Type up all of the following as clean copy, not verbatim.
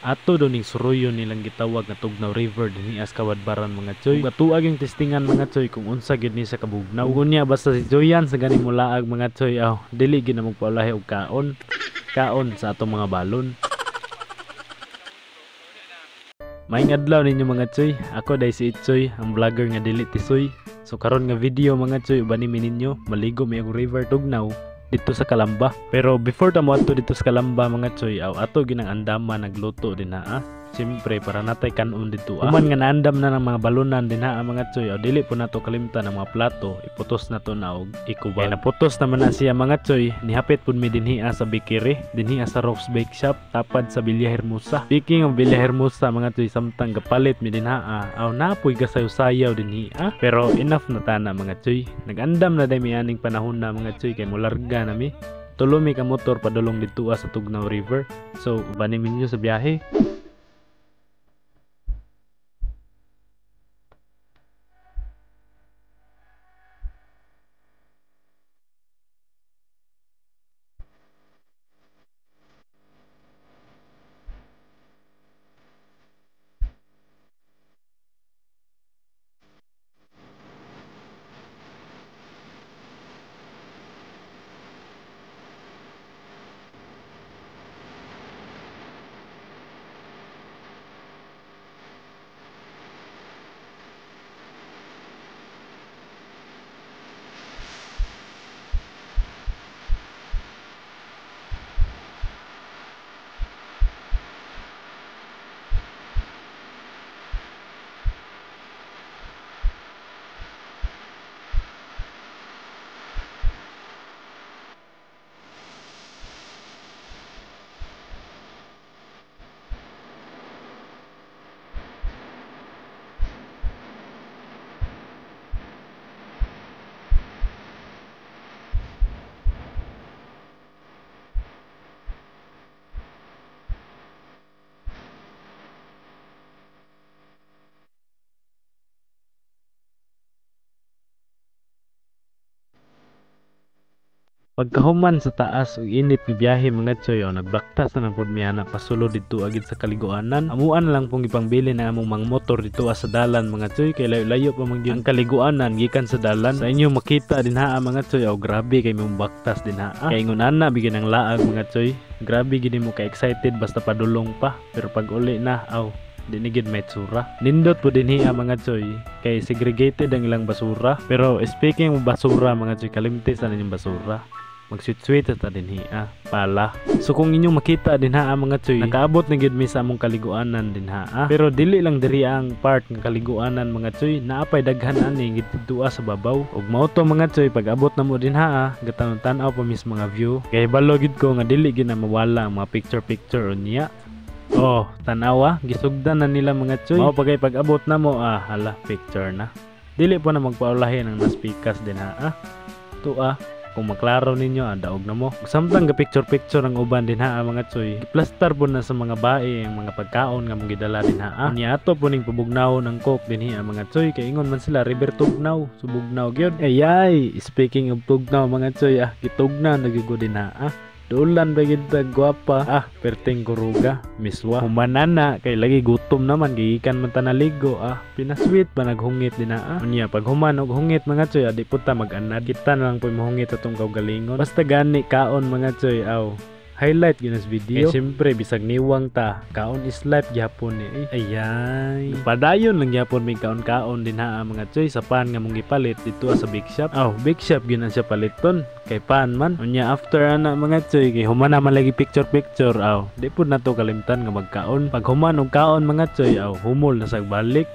Ato daw ning suruyon nilang gitawag nga Tugnaw River dinhi sa Cabadbaran mga choy. Ug atuag yung testingan mga choy kung unsa gyud ni sa kabugnaw. Ug unya basta si Joyan sa ganing mulaag mga choy, aw dili gyud na magpaulahi og kaon. Kaon sa atong mga balon. Maayong adlaw ninyo mga choy. Ako day si Itchoy, ang vlogger nga dili tisoy. So karon nga video mga choy, uban mi ninyo maligo mi og River Tugnaw dito sa Calamba. Pero before ta moadto dito sa Calamba mga choy, aw ato ginang andama nagluto din ha. Siyempre para natay kanon dito. Human nga naandam na ng mga balunan din ha mga choy, aw dili po nato kalimtan ang mga plato, iputos na to na og ikubag. Kay naputos naman na siya mga choy, nihapit pud mi dinhi sa bakery, dinhi sa Rock's Bake Shop, tapad sa Villahermosa. Speaking of Villahermosa mga choy, samtang gapalit mi dinha, aw napoy gasayo-sayaw dinhi. Pero enough na tana mga choy. Nagandam na day mi aning panahon na mga choy kay molarga na mi. Tulo mi ka motor padulong didto sa Tugnaw River. So uban mi ninyo sa biyahe. Pagkahuman sa taas ug init nga biyahe mga choy, o nagbaktas na lang pud mi ana pasulod didto agid sa kaliguanan. Amuan na lang pong ipangbili na among mga motor didto sa dalan mga choy, kay layo-layo pa man gyud ang kaliguanan gikan sa dalan. Sa inyo makita dinha mga choy, o grabe kay mong baktas dinha. Kay ingon ana bigyan ang laag mga choy, grabe gid mo ka excited basta padulong pa, pero pag uli na aw di ni gid may tsura. Nindot po dinhi mga choy kay segregated ang ilang basura. Pero speaking of basura mga choy, kalimti sa ninyong basura. Magsweet-sweet ta dinhi pala. So kung inyong makita dinha mga choy, nakaabot na gyud mi sa among kaliguanan dinha. Pero dili lang diri ang part nga kaliguanan mga choy, naapay daghan ani gidtua sa babaw. Ug mao to mga choy, pag abot namo dinha, gatan-tan-aw pa mis mga view. Kay balo gid ko nga dili gyud na mawala ang mga picture-picture unya. Oh, tan-awa, gisugdan na nila mga choy. Mao pagay pag abot namo, hala picture na. Dili po na magpaulahin ang naspikas dinha. Tua kung maklaro ninyo, daog na mo. Samtang ga picture-picture ang uban din ha mga choy, giplastar po na sa mga bae ang mga pagkaon nga mong gidala din ha. Unya ato po ning pabugnawon ang coke din ha mga choy, kay ingon man sila river Tugnaw, subugnaw gyud. Ayay, speaking of Tugnaw mga choy, gitugnaw na gyud din ha. Dulan ba gyud ta gwapa, perting kuruga, miswa. Humanana kay lagi gutom naman kay gikan man ta naligo, pinasweet ba naghungit din ha. Unya pag human og hungit mga choy, di pud ta mag-anad, kita na lang po mahungit atong kaugalingon. Basta gani kaon mga choy, aw highlight gyud sa video. Kay siyempre bisag niwang ta, kaon is life gyapon ni. Ayay, padayon lang gyapon may kaon-kaon din ha mga choy sa pan nga mong gipalit dito sa big shop. Aw, big shop gyud na siya paliton kay pan man. Unya after ana mga choy, kay human naman lagi picture-picture, aw di pud nato kalimtan nga magkaon. Pag human og kaon mga choy, aw humol na sag balik.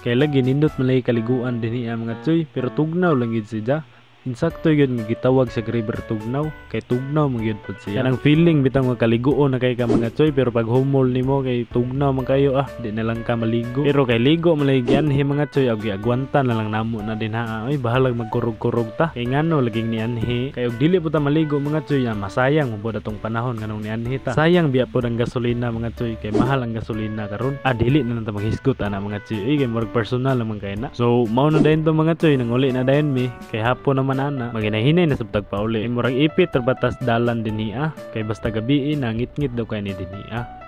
Kay lagi nindot man lagi kaliguan dinhi mga choy, pero tugnaw lang gid siya. Insakto yun nga gitawag sa River Tugnaw, kay tugnaw man gyud pud siya. Kanang feeling bitaw nga kaliguon na kay ka mga choy, pero pag humol nimo kay tugnaw man kayo, di na lang ka maligo. Pero kay ligo man lagi gianhi mga choy, og giagwantan na lang namo na din ha. Oy bahalag magkurog-kurog ta. Kay ngano laging nianhi, kay og dili pud ta maligo mga choy, masayang mo pud atong panahon nganong nianhi ta. Sayang biya pud ang gasolina mga choy, kay mahal ang gasolina karon. Dili na lang ta maghisgot ana mga choy, kay murag personal naman kay na. So mao na dayon to mga choy, nanguli na dayon mi kay hapon naman ana, maginahinay na sabtag pauli. Kay murag ipit terbatas dalan dinhi kay basta gabi na ngitngit daw kay ni dinhi.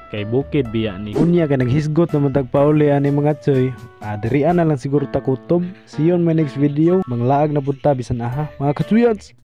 Kay bukid biya ni. Unya kay naghisgot naman tag pauli ani, mga choy. Ah, dirian na lang siguro ta kutob. See you on my next video. Manglaag na pud ta bisan aha, mga katuyats.